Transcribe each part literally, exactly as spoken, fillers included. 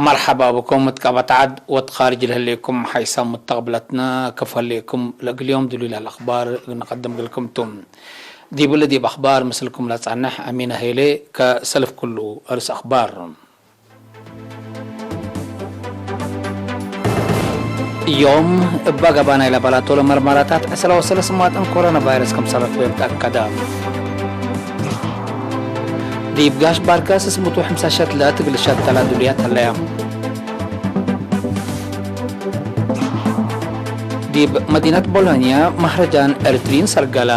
መርሐባ ብኩም እት ቀበት ዐድ ወእት ካርጅ ለህሌኩም ሐይሳም ሙተቅብለትነ፣ ክፍ ህሌኩም። ለእግል ዮም ድሉይ ለህለ አክባር እግል ንቀድም እግልኩም ቱ። ዲብለ ዲብ አክባር ምስልኩም ለጸንሕ አሚነ ሄሌ። ከሰልፍ ኩሉ አርስ አክባር። ዮም እበ ገብአ ናይ ላቦራቶሪ መርመራታት ዕስራ ወሰለስ መዋጥን ኮሮና ቫይረስ ክምሰል ረክበዮም ተአከደ። ዲብ ጋሽ ባርከ ስስ ምእት ወሐምሳ ሸትለት እግል ሸተለ ድሉያት ሀለየ። ዲብ መዲነት ቦሎኛ መህረጃን ኤሪትሪን ሰርገለ።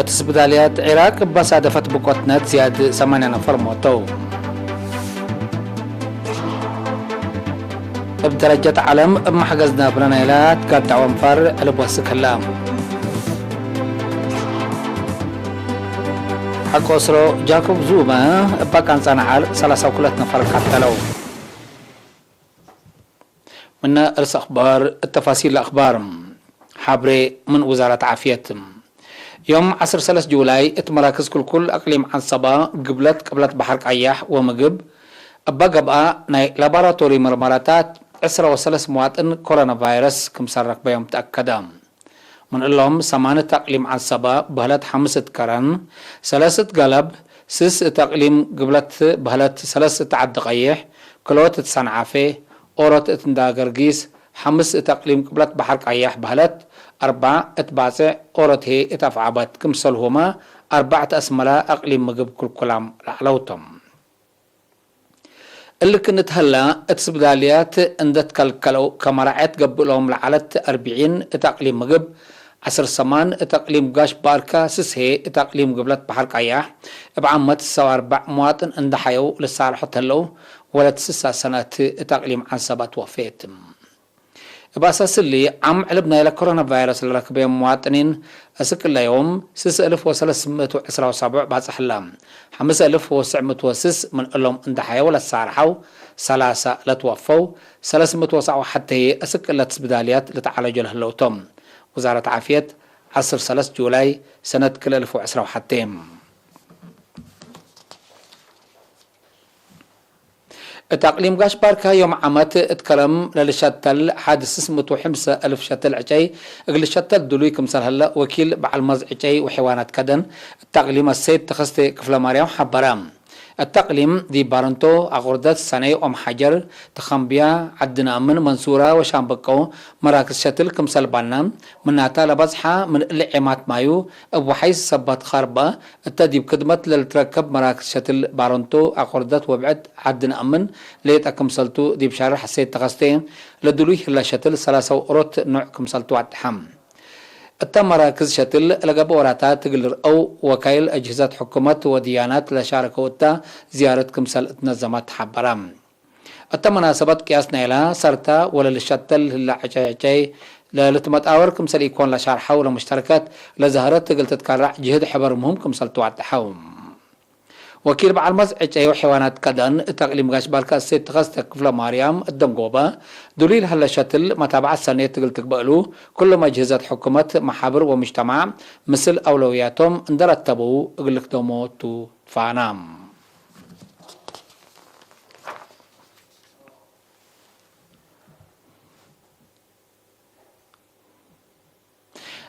እት ስብዳልያት ዒራቅ እብ አሳደፈት ብቆትነት ዝያድ ሰማንያ ነፈር ሞተው። እብ ደረጀት ዐለም እብ መሕገዝ ናብረ ናይላ ትጋዳዕ ወንፈር ዕልብ ወስክ ህላ። ሐቆ እስሮ ጃኮብ ዙመ እበ ቃንጻ ነዓል ሰላሳ ወክልኤት ነፈር ቀተለው። ምነ እርስ አክባር፣ እት ተፋሲል ለአክባር፣ ሐብሬ ምን ውዛረት ዓፍየት። ዮም ዐስር ሰለስ ጁላይ እት መራክዝ ክልኩል አቅሊም ዐንሰባ፣ ግብለት ቅብለት በሐር ቀያሕ ወምግብ፣ እበ ገብአ ናይ ላቦራቶሪ መርመራታት ዕስራ ወሰለስ መዋጥን ኮሮና ቫይረስ ክምሰል ረክበዮም ተአከደ። ምን እሎም ሰማን እት አቅሊም ዐንሰባ በህለት ሐምስ እት ከረን፣ ሰለስ እት ገለብ፣ ስስ እት አቅሊም ግብለት በህለት፣ ሰለስ እት ዐዲ ቀይሕ፣ ክልኦት እት ሰንዓፌ፣ ኦሮት እት እንዳ ገርጊስ፣ ሐምስ እት አቅሊም ቅብለት በሐር ቀያሕ በህለት፣ አርበዕ እት ባጽዕ፣ ኦሮት ህዬ እት አፍዐበት፣ ክምሰልሁመ አርበዕ እት አስመረ አቅሊም ምግብ ክልኩላም ለዐለው ቶም። እሊ ክእንት ሀላ፣ እት ስብዳልያት እንዴ ትከልከለው፣ ከመራዐየት ገብእ እሎም ለዐለት አርብዒን እት አቅሊም ምግብ፣ ዐስር ሰማን እት አቅሊም ጋሽ ባርከ፣ ስስ ህዬ እት አቅሊም ግብለት በሐር ቀያሕ፣ እብ ዓመት ሰው አርበዕ መዋጥን እንዴ ሐየው ልሳርሖ ተለው፣ ወለት ስሳ ሰነት እት አቅሊም ዐንሰባ ትወፌት። እብ አሳስ እሊ፣ ዓም ዕልብ ናይለ ኮሮና ቫይረስ ለረክበዮም መዋጥኒን፣ እስክ እለ ዮም ስስ እልፍ ወሰለስ ምእት ወዕስራ ወሰቡዕ ባጽሕ ህለ። ሐምስ እልፍ ወትስዕ ምእት ወስስ ምን እሎም እንዴ ሐየው ለሳርሐው፣ ሰላሳ ለትወፈው፣ ሰለስ ምእት ወሰብዓ ወሐቴ እስክ እለ ስብዳልያት ልትዓለጆ ለህለው ቶም። ውዛረት ዓፍየት፣ ዐስር ሰለስ ጁላይ ሰነት ክልኤ እልፍ ወዕስራ ወሐቴ። እት አቅሊም ጋሽ ባርከ ዮም ዓመት እት ከረም ለልሸተል ሐድ ስስ ምእት ወሐምሳ እልፍ ሸትል ዕጨይ እግል ልሸተል ድሉይ ክምሰል ሀለ ወኪል በዐል መዝ ዕጨይ ወሐይዋናት ከደን እት አቅሊም አሰይድ ተኸስተ ክፍለማርያም ሐበረ። እት አቅሊም ዲብ ባረንቶ፣ አቁርደት፣ ሰኔ፣ ኦም ሐጀር፣ ተኸምብያ፣ ዐዲ ነአምን፣ መንሱራ ወሻምበቆ መራክዝ ሸትል ክምሰል ባና፣ ምናተ ለበጽሐ ምን እሊ ዔማት ማዩ እብ ወሐይስ ሰባት ኻርበ፣ እተ ዲብ ክድመት ለልትረከብ መራክዝ ሸትል ባረንቶ፣ አቆርደት ወብዕድ ዐዲ ነአምን ሌጠ ክምሰልቱ፣ ዲብ ሻርሕ አሰይድ ተኸስቴ ለድሉይ ህለ ሸትል ሰላሳ ወኦሮት ኖዕ ክምሰልቱ አወድሐ። እተ መራክዝ ሸትል ለገብአ ወራታት እግል ልርአው ወካይል አጅህዘት ሕኩመት ወድያናት ለሻረከው እተ ዝያረት ክምሰል እትነዘመት ሐበረ። እተ መናሰበት ቅያስ ናይላ ሰርተ ወለልሸተል ህለ ዕጨይ ዕጨይ ለልትመጣወር ክምሰል ኢኮን ለሻርሐው ለሙሽተረከት ለዘህረት እግል ትትከረዕ ጅህድ ሕበር ምህም ክምሰል ትዋደሐው። ወኪል በዐል መዝ ዕጨይ ወሐይዋናት ከደን እት አቅሊም ጋሽ ባርከ እሴት ተኸስተ ክፍለ ማርያም እት ደንጎበ፣ ድሉይ ለሀለ ሸትል መታብዐት ሰኔት እግል ትግበእ እሉ፣ ክሎም አጅህዘት ሕኩመት፣ መሓብር ወሙጅተማዕ ምስል አውለውያቶም እንዴ ረተበው እግል ልክደሞ ቱ። ፋና።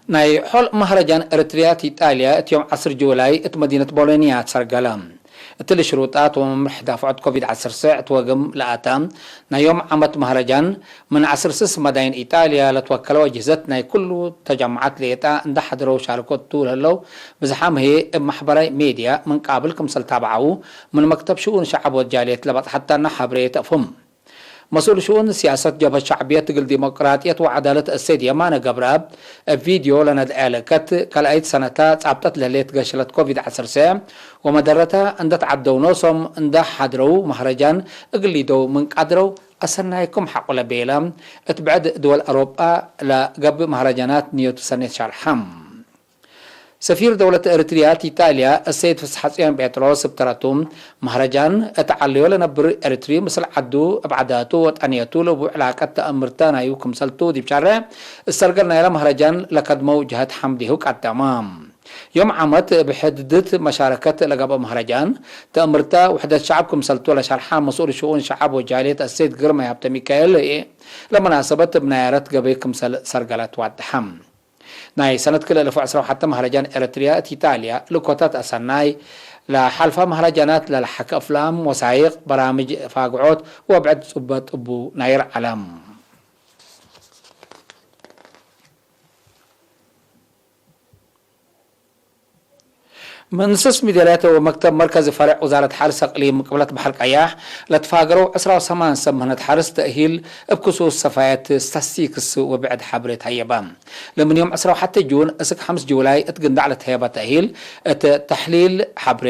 ናይ ሖል መህረጃን ኤረትርያ እት ኢጣልያ እት ዮም ዐስር ጁላይ እት መዲነት ቦሎንያ ትሰርገለ። እትሊ ሽሩጣት ወመምርሕ ዳፍዖት ኮቪድ ዐሰርተ እት ወግም ለአተ ናይ ዮም ዓመት መህረጃን ምን ዐስር ስስ መዳይን ኢጣልያ ለትወከለው አጅህዘት ናይ ኩሉ ተጀመዓት ሌጣ እንዴ ሐድረው ሻርኮ ቱ ለህለው ብዝሓም ህዬ እብ መሕበራይ ሜድያ ምን ቃብል ክምሰል ታብዐው ምን መክተብ ሽኡን ሸዐብ ወጃልየት ለበጽሐታና ሐብሬ ተአፍሁም። መስኡል ሽኡን ሲያሰት ጀብሀት ሸዕብየት እግል ዲሞቅራጥየት ወዐዳለት እሴት የማነ ገብረአብ እብ ቪድዮ ለነድአየ ለእከት ካልኣይት ሰነታ ጻብጠት ለህሌት ገሽለት ኮቪድ ዐሰርተ ወመደረታ እንዴ ተዐደው ኖሶም እንዴ ሐድረው መህረጃን እግል ሊደው ምን ቃድረው አሰናይኩም ሐቁለ ቤለ እት ብዕድ ድወል አውሮጳ ለገብእ መህረጃናት ንዮቱ ሰኔት ሸርሐ። ሰፊር ደውለት ኤረትርያ እት ኢጣልያ እሰይድ ፍስሐጽዮን ጴጥሮስ እብ ተረቱ፣ መህረጃን እት ዐለዮ ለነብር ኤረትሪ ምስል ዐዱ እብ ዐዳቱ ወጠንየቱ ለቡ ዕላቀት ተአምርተ ናዩ ክምሰልቱ ዲብ ሻሬዕ እሰርገል ናይለ መህረጃን ለከድመው ጀሀት ሐምዴሁ ቀደመ። ዮም ዓመት እብ ሕድድት መሻረከት ለገብአ መህረጃን፣ ተእምርተ ውሕደት ሸዐብ ክምሰልቱ ለሸርሐ መስኡል ሽኡን ሸዐብ ወጃልየት አሰይድ ግርማይ ሀብተሚካኤል፣ ለመናሰበት እብ ናያረት ገበይ ክምሰል ሰርገለት ዋድሐ። ናይ ሰነት ክልኤ እልፍ ወዕስራ ወሐተ መህረጃን ኤረትርያ እት ኢጣልያ ልኮታት አሰናይ ለሐልፋ መህረጃናት ለለሐከ አፍላም፣ ወሳይቅ፣ በራምጅ ፋግዖት ወብዕድ ጽበጥ እቡ ናይር ዐለም። ምንስስ ሚደርያተ ወመክተብ መርከዝ ፈሬዕ ውዛረት ሐርስ አቅሊም ቅብለት በሐር ቀያሕ ለትፋገረው ዕስራ ወሰማን ሰብ ምህነት ሐርስ ተእሂል እብ ክሱስ ሰፋየት ስታስቲክስ ወብዕድ ሐብሬ ተሀየበ። ለምን ዮም ዕስራ ወሐተ ጁን እስክ ሐምስ ጁላይ እት ግንዳዕ ለተሀየበ ተእሂል እት ተሕሊል ሐብሬ፣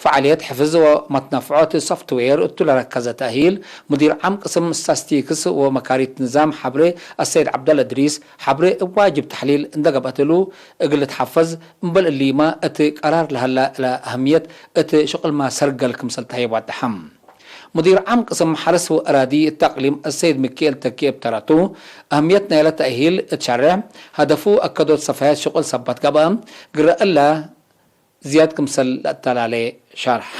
ፈዓልየት ሕፍዝ ወመትነፍዖት ሶፍትዌር እቱ ለረከዘ ተእሂል፣ ሙዲር ዓም ቅስም ስታስቲክስ ወመካሪት ንዛም ሐብሬ አሰይድ ዐብደለ እድሪስ፣ ሐብሬ እብ ዋጅብ ተሕሊል እንደ ገብአት እሉ እግል ልትሐፈዝ፣ እምበል እሊመ እት ቀራር ለሀለ እለ አህምየት እት ሽቁልመ ሰርገል ክምሰል ተሀይብ ዋድሐ። ሙዲር ዓም ቅስም ሐርስ ወአራዲ እት አቅሊም አሰይድ ሚካኤል ተኪ እብ ተረቱ፣ አህምየት ናይለ ተእሂል እት ሸሬሕ፣ ሀደፉ አከዶት ሰፋየት ሽቁል ሰበት ገብአ፣ ግረ እለ ዝያድ ክምሰል ለአተላሌ ሸርሐ።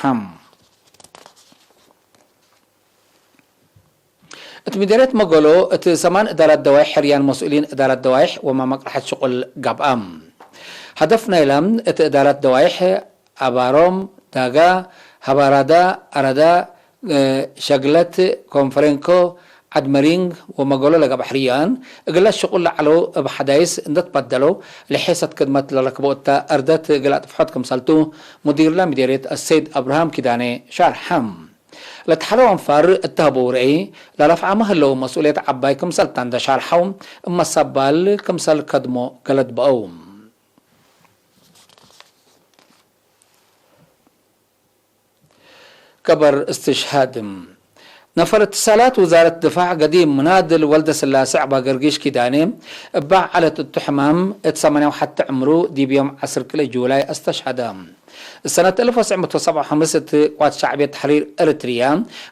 እት ሚደርየት መገሎ እት ሰማን እዳራት ደዋይሕ ሕርያን መስኡሊን እዳራት ደዋይሕ ወመመቅረሐት ሽቁል ገብአ። ሀደፍ ናይለ እት እዳራት ደዋይሕ አባሮም፣ ዳጋ፣ ሀባራዳ፣ አረዳ፣ ሸግለት፣ ኮንፈሬንኮ፣ ዐድ መሪንግ ወመገሎ ለገብአ ሕርያን እግለ ሽቁል ለዐለው እብ ሐዳይስ እንደ ትበደለው ለሔሰት ክድመት ለረክበው እተ አርደት እግል አጥፍሖት ክምሰልቱ ሙዲርለ ሚደርየት አሰይድ አብርሃም ኪዳኔ ሸርሐ። ለተሐለው አንፋር እተ ሀበው ረአይ፣ ለረፍዓመ ህለው መስኡልየት ዐባይ ክምሰል ተ እንደ ሻርሐው፣ እመ ሰባል ክምሰል ከድሞ ገለድ በአው። ከበር እስትሽሃድ። ነፈር እትሳላት ውዛረት ድፋዕ ገዲም ምናድል ወልደ ስላሴ ዐባ ገርጊሽ ኪዳኔ እባ ዐለት እቱ ሕማም እት ሰማንያ ወሐተ ዕምሩ ዲብ ዮም ዐስር ክልኤ ጁላይ አስተሽሀደ። ሰነት አልፍ ወትሰዕ ምእት ወሰብዓ ወሐምስ እት ቅዋት ሸዕብየት ተሕሪር ኤረትርያ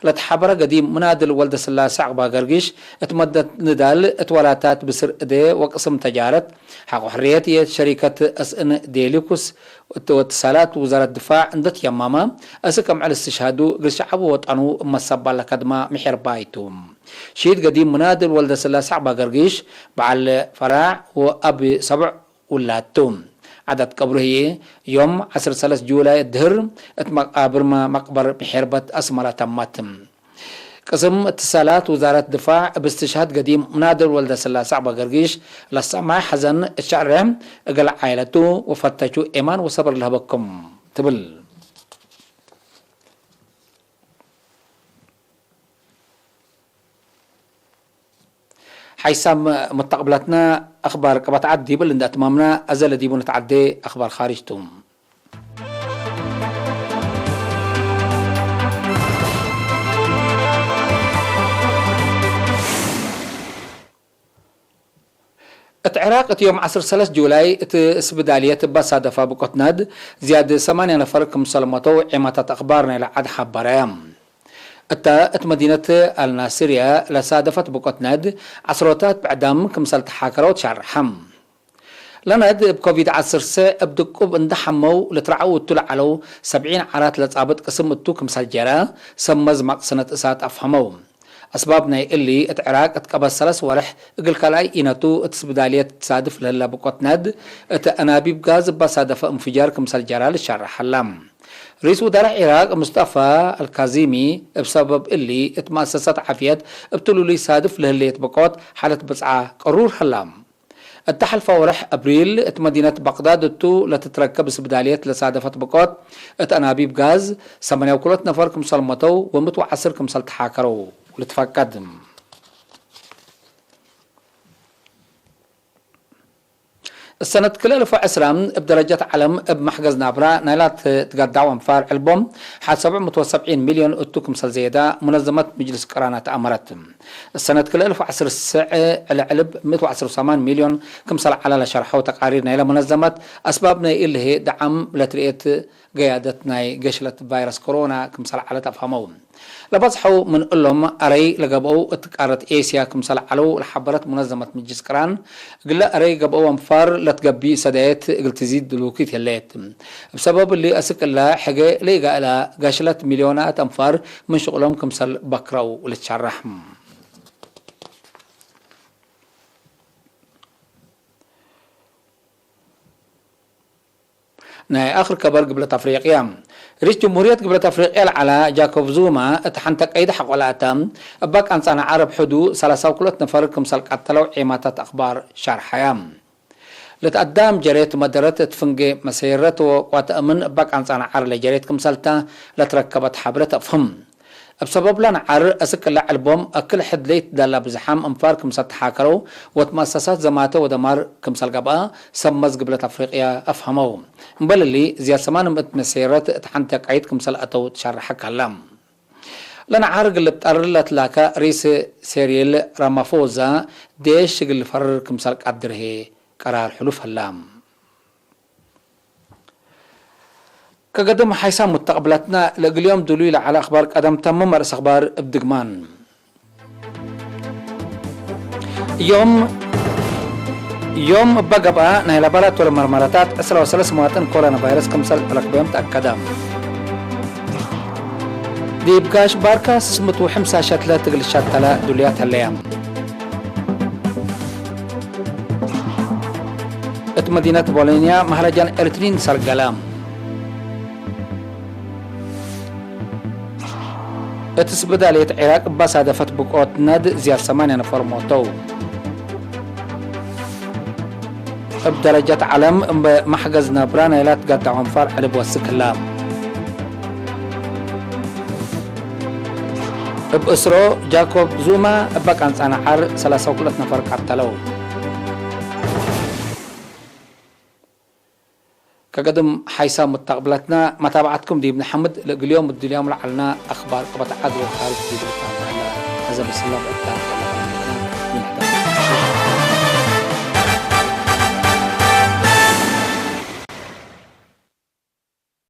ለተሓበረ ገዲም ምናድል ወልደስላሴ ዐቅባገርጊሽ፣ እት መደት ንዳል እት ወላታት ብስር እዴ ወቅስም ተጃረት ሐቆ ሕርየት የሸሪከት እስእን ዴሊኩስ እት ወትሳላት ውዛረት ድፋዕ እንደ ትየማመ፣ እስክ አምዕል እስትሽሃዱ እግል ሸዐቡ ወጠኑ እብ መሰባል ለከድማ ምሔርባይ ቱ። ሺድ ገዲም ምናድል ወልደስላሴ ዐቅባገርጊሽ፣ በዐል ፈራዕ ወአብ ሰብዕ ውላድ ቱ። ዐዳት ቀብሩ ህዬ፣ ዮም ዐስር ሰለስ ጁላይ ድህር እት መቃብርመ መቅበር ምሔርበት አስመረ ተመት። ቅስም እትሳላት ውዛረት ድፋዕ እብ እስትሽሃድ ገዲም ምናድል ወልደስላሴ ዐቅባገርጊሽ ለሰማይ ሐዘን እት ሸዕረ እግል ዓይለቱ ወፈተቹ ኤማን ወሰብር ለህበኩም ትብል። ሐይሳም መተቅብለትነ አክባር ቅበት ዐድ ዲብል እንደ አትማምነ፣ አዘ ለዲቡ ንትዐዴ አክባር ካርጅ ቱ። እት ዕራቅ እት ዮም ዐስር ሰለስ ጁላይ እት እስብዳልየት እበ ሳደፈ ብቆት ነድ ዝያድ ሰማንያ ነፈር ክምሰል መተው ዔማታት አክባር ናይለ ዐድ ሐበረ። እተ እት መዲነት አልናስርየ ለሳደፈት ብቆት ነድ ዐስሮታት ብዕዳም ክምሰል ተሓከረው ትሸርሐ። ለነድ እብ ኮቪድ ዐስር ሰዕ እብ ድቁብ እንደ ሐመው ልትረዐው እቱ ለዐለው ሰብዒን ዓራት ለጻብጥ ቅስም እቱ ክምሰል ጀረ፣ ሰመዝ ማቅሰነት እሳት አፍሀመው። አስባብ ናይ እሊ፣ እት ዕራቅ እት ቀበት ሰለስ ወርሕ እግል ካልኣይ ኢነቱ እት ስብዳልየት ትሳድፍ ለህለ ብቆት ነድ፣ እት አናቢብ ጋዝ እበ ሳደፈ እንፍጃር ክምሰል ጀረ ልሸረሕ ሀላ። ርኢስ ውዳረእ ዒራቅ ሙስጠፋ አልካዚሚ፣ እብ ሰበብ እሊ፣ እት መአሰሳት ዓፍየት እብ ትሉሉይ ሳድፍ ለህሌት ብቆት ሓለት ብጽዓ ቅሩር ሀላ። እተ ሐልፈ ወርሕ አብሪል፣ እት መዲነት በቅዳድ እቱ ለትትረከብ ስብዳልየት ለሳደፈት ብቆት፣ እት አናቢብ ጋዝ፣ ሰማንያ ወክልኦት ነፈር ክምሰል መተው ወምእት ወዐስር ክምሰል ተሓከረው ልትፈቀድ። እሰነት ክልኤ እልፍ ወዐስራ፣ እብ ደረጀት ዐለም እብ መሕገዝ ናብራ ናይላ ትትገዳው አንፋር ዕልቦም ሐድ ሰብዕ ምእት ወሰብዒን ሚልዮን እቱ ክምሰል ዘየዳ ሙነዘመት ምጅልስ ቅራናት አመረት። እሰነት ክልኤ እልፍ ወዐስር ሰዕ ዕለ ዕልብ ምእት ወዐስር ወሰማን ሚልዮን ክምሰል ዐለ ለሸርሐው ተቃሪር ናይለ ሙነዘመት፣ አስባብ ናይ እሊ ህዬ ደዓም ለትርኤት ገያደት ናይ ገሽለት ቫይረስ ኮሮና ክምሰል ዐለት አፍሀመው። ለበጽሐው ምን እሎም አረይ ለገብአው እት ቃረት ኤስያ ክምሰል ዐለው ለሐበረት ሙነዘመት ምጅልስ ቅራን፣ እግለ አረይ ገብአው አንፋር ለትገቢእ ሰዳየት እግል ትዚድ ድሉኪት ህሌት። እብ ሰበብ እሊ፣ አስክ እለ ሕጌ ለኢጋእላ ጋሽለት ሚልዮናት አንፋር ምን ሽቅሎም ክምሰል በክረው ልትሸረሕ። ናይ አክር ከበር ግብለት አፍሪቅያ። ርኢስ ጅምሁርየት ግብለት አፍሪቅያ ለዐለ ጃኮብ ዙማ፣ እት ሐንተ ቀይድ ሐቆ ለአተ እበ ቃንጻ ነዓር እብ ሕዱ ሰላሳ ወክልኦት ነፈር ክምሰል ቀተለው ዔማታት አክባር ሸርሐየ። ለትአዳም ጀሬት መደረት እት ፍንጌ መሴረት ወቋተ እምን እበ ቃንጻ ነዓር ለጀሬት ክምሰልተ ለትረከበት ሐብረት አፍህም። እብ ሰበብ ለነዓር አስክ እለ ዕልቦም አክል ሕድ ለይትዳላ ብዝሓም እንፋር ክምሰል ተሓከረው ወእት መአሰሳት ዘማተ ወደማር ክምሰል ገብአ ሰብ መዝ ግብለት አፍሪቅያ አፍሀመው። እምበል እሊ፣ ዝያድ ሰማን ምእት መሴረት እት ሐንቴ ቀይድ ክምሰል አተው ትሸረሐ ከለ። ለነዓር እግል ልብጠር ለትላከ ርኢስ ሴሪል ራማፎዛ፣ ዴሽ እግል ልፈርር ክምሰል ቀድር ህዬ ቀራር ሕሉፍ ሀላ። ከገድም ሓይሳም ሙተቅብለትነ፣ ለእግል ዮም ድሉይ ለዐለ አክባር ቀደም ተምም። አርእስ አክባር እብ ድግማን። ዮም፣ ዮም እበ ገብአ ናይ ለበራት ወለመርመረታት ዕስራ ወሰለስ መዋጥን ኮሮና ቫይረስ ክምሰል ለረክበዮም ተአከደ። ዲብ ጋሽ ባርካ ስስምት ወሕምሳ ሸትለት እግል ሸተለ ዱልያት ሀለየ። እት መዲነት ቦሎንያ መህረጃን ኤሪትሪን ሰርገለ። እት ስብዳልየት ዒራቅ እበ ሳደፈት ብቆት ነድ ዝያድ ሰማንያ ነፈር ሞተው። እብ ደረጀት ዐለም እብ መሕገዝ ነብረ ናይላ ትገደዖ አንፋር ዕልብ ወስክ ህላ። እብ እስሮ ጃኮብ ዙማ እበ ቃንጻ ነዓር ሰላሳ ወክልኦት ነፈር ቀተለው። ከገድም ሓይሳም ሙተቅብለትነ፣ መታብዐትኩም ዲብ ነሐምድ። ለእግል ዮም እድልዮም ለዐልነ አክባር ቅበት ዐድ ወካርጅ ዲብ ልትናበዐለ። አዘ ብስላም እታ